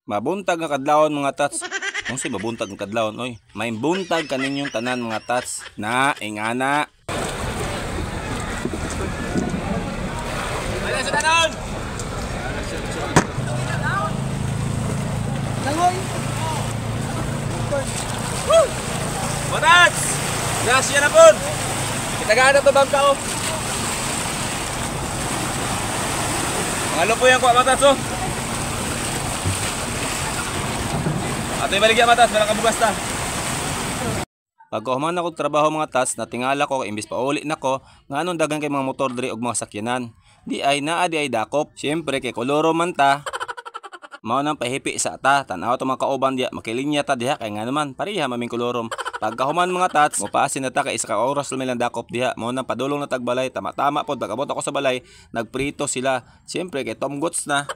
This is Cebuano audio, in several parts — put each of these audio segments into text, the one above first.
Mabuntag nga kadlawon, mga tats. Unsay mabuntag nga kadlawon oy? May buntag kaninyong tanan, mga tats. Na ingana. Wala sa tanon. Langoy. Woo! Mga tats! Grasya na po! Kitagaan na to bangka oh. Mga lupo yung kuha, mga tats oh. Ato ibaligya, mga tats, meron kabugas ta. Pagkahuman ako trabaho, mga tats, natingala ko imbis pauli nako, nganong dagan kay mga motor diri og mga sakyanan. Di ay naa di ay dakop. Siyempre kay koloro man ta. Mao nang pahipi sa ata, tan-aw to mga kauban diya, makilinya ta diha kay nga naman pareha maming kolorom. Pagkahuman, mga tats, mopasin na ta kay isa ka oras lang lang dakop diha. Mao nang padulong na tagbalay, tama-tama pod pag-abot ako sa balay, nagprito sila. Siyempre kay tomgots na.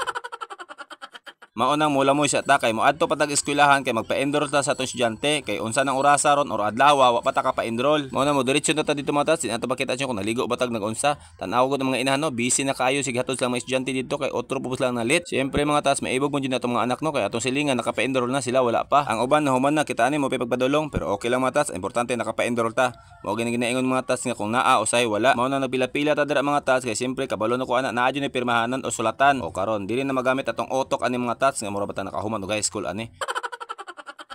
Mao nang mula mo siya ta kay moadto pa tag eskwelahan kay magpa-enroll ta sa atong estudyante kay unsa nang orasa ron or adlaw wa pa ta ka pa-enroll. Mao na mo diretso na ta dito, mga tats, di nato pakita kung naligo ba tag nagunsa. Tan-aw gud ang mga inahan no, busy na kaayo sige hatod silang mga estudyante didto kay otro po sila nalit. Siyempre, mga tats, maibog mo jud na atong mga anak no kay atong silingan nakapa-enroll na sila, wala pa. Ang uban nahuman na kita ani mo pagpadulong, pero okay lang, mga tats, importante nakapa-enroll ta. Mao gani ginaingon, mga tats, nga kung naa usay wala. Mao na nagpila-pila ta dira, mga tats, kay siyempre kabalo na ko ana naa jud ni pirmahanan o sulatan. O karon dili na magamit atong utok ani, mga tats, nga mura ba ta nakahuman og high school ani.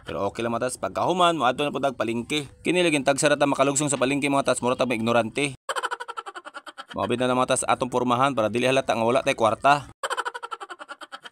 Pero okay lang, mga tats, pagkahuman moadto na pud tag palengke. Kini lagi tagsa ra ta makalugsong sa palengke, mga tats, mura ta may ignorante. Moabit na na, mga tats, atong pormahan para dili halata nga wala tay kwarta.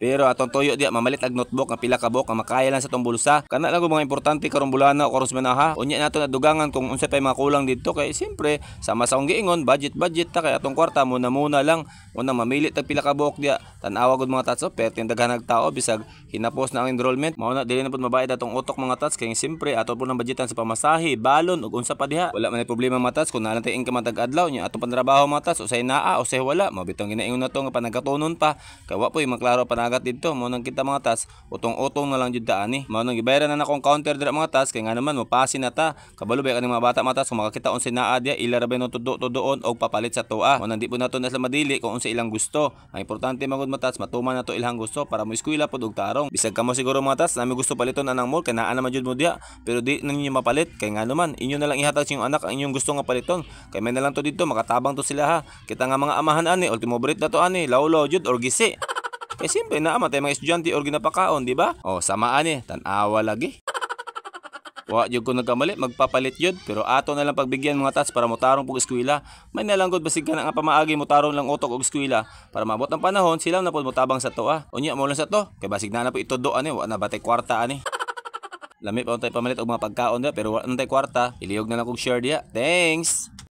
Pero atong tuyo diya mamalit ag notebook nga pila ka buok nga makaya lang sa atong bulsa. Kana lang mga importante karong bulana o karong semana ha. Unya nato na dugangan kung unsa pay mga kulang didto kay siyempre sama sa akong giingon, budget budget ta kay atong kwarta muna muna lang. Unang mamili tag pila ka buok diya. Tan-awa gud, mga tats, oh, perting daghan tao bisag hinapos na ang enrollment. Mao na dili na pud mabayad atong utok, mga tats, kay siyempre ato pud nang budgetan sa pamasahe, balon ug unsa pa diha. Wala man ay problema, mga tats, kung naa lang tay income matag adlaw nya atong pantrabaho, mga tats, usay naa usay wala. Mao bitong ginaingon nato nga panagkatunon pa kay wa poy maklaro panagat didto. Mao nang kita, mga tats, utong-utong na lang jud ta ani. Mao nang gibayaran na nakong counter dira, mga tats, kay nga naman mopasin na ta. Kabalo ba kaning mga bata, mga tats, kung makakita unsay naa diya ila ra bay no tudo-tudoon og papalit sa tuwa. Mao nang di po nato na sila madili kung unsa ilang gusto. Ang importante man gud, mga tats, matuman nato ilang gusto para mo eskwela pod og tarong. Bisag kamo siguro, mga tats, nami gusto paliton anang mall kay naa naman jud mo diha, pero di na ninyo mapalit kay nga naman inyo na lang ihatag sa inyong anak ang inyong gusto nga paliton. Kay may na lang to didto makatabang to sila ha. Kita nga mga amahan ani ultimo break na to ani, lawlaw jud or gisi. Kay siyempre naa man tay mga estudyante or ginapakaon, di ba? O sama ani, tan-awa lagi. Wa jud ko nagkamali, magpapalit yun. Pero ato na lang pagbigyan, mga tats, para motarong pug eskwela. May nalang gud basig kana nga pamaagi motarong lang utok og eskwela para maabot ang panahon sila na pud motabang sa to ah. Unya mo lang sa to kay basig na na po itudo ani, wa na ba tay kwarta ani. Lami pa tay pamalit og mga pagkaon diha pero wa na tay kwarta. Ilihog na lang kog share diha. Thanks.